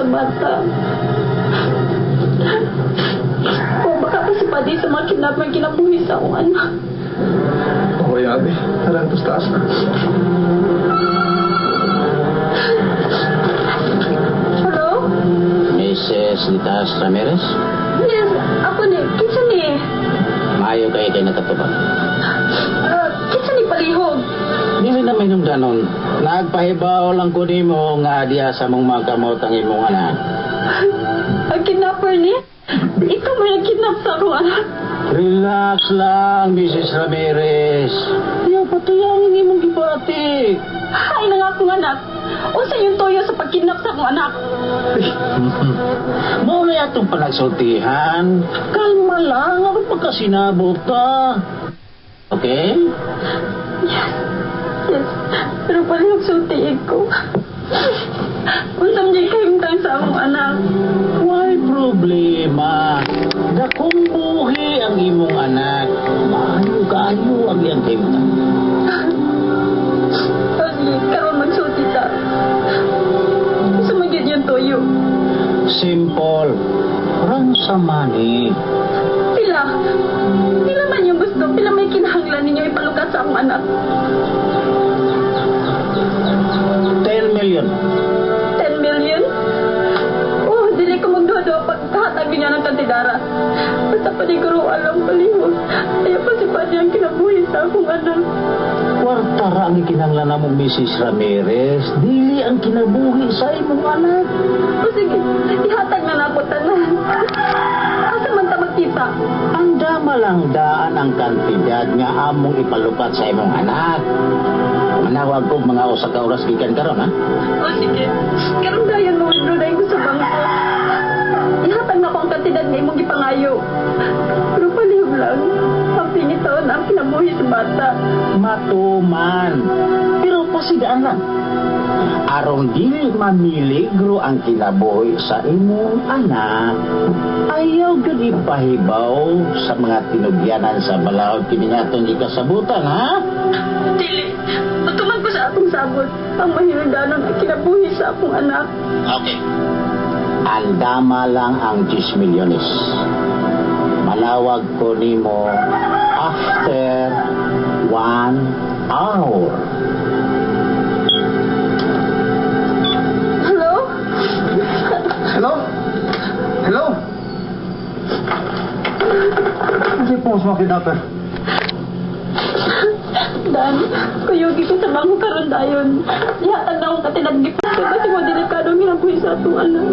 sa bata. O baka pa si Padi sa mga kidnapper kinabuhi sa akong anak. Okay, Abi. Tara, ito sa taas na. Hello? Mrs. Litas Ramirez, Yes, ako ni. Kinsa ni? Maayo kay kay nakatubag. Kinsa ni, palihog? Dili na may danon. Nagpahibaw lang ko nimo nga diya sa mong mga kamot ang imong anak. Ang kidnapper ni? Ikaw may nag-kidnap sa akong anak. Relax lang, Mrs. Ramirez. Ayaw patuyangin imong gibati. Hay na nga akong anak. Unsa yung toyo sa pagkidnap sa akong anak? Mao na atong panagsultihan. Kalma lang, ano pagkasinabot ta? Okay? Yes. Pero palihog, sultiin ko. Unsa man jud kahimtang sa akong anak? Why problema? Dakong buhi ang imong anak. Maayo kaayo ang iyang kahimtang. O sige, karon magsulti ta. Unsa man gyud yung toyo? Simple. Ransom money. Pila? Pila man yung gusto? Pila may kinahanglan ninyo ipalukat sa akong anak? 10 million. 10 million? Oh, dili ko magduha-duha pagkahatag niya ng kantidara. Basta paniguro alam, palihog. Ayaw pa si Padi ang kinabuhi sa akong anak. Kwarta ra ang ikinahanglan namo, Mrs. Ramirez. Dili ang kinabuhi sa imong anak. O sige, ihatag na nako tanan. Asa man ta magkita? Andama lang daan ang kantidad nga among ipalukat sa imong anak. Manawag ko mga 1 ka oras gikan karon, ha? O sige, karon dayon mo withdraw dayon ko sa bangko. Ihatag na ko ang kantidad nga imong gipangayo. Pero palihog lang, ang pingitaon ang kinabuhi sa bata. Matuman. Pero pasidaan lang. Aron dili mamiligro ang kinabuhi sa imong anak, ayaw gyud ipahibaw sa mga tinugyanan sa balaod kini nga atong gikasabutan, ha? Dili, matuman ko sa akong sabot. Ang mahinungdanon ang kinabuhi sa akong anak. Okay. Andama lang ang 10 milyones. Malawag ko nimo after 1 hour. Hello? Hello? Hello? Ano po sa mga kidnapper? Dan, kuyugi ko sa bangko karon dayon. Ihatag na akong kantidad gipasto kasi mo delikado ang kinabuhi sa atong anak.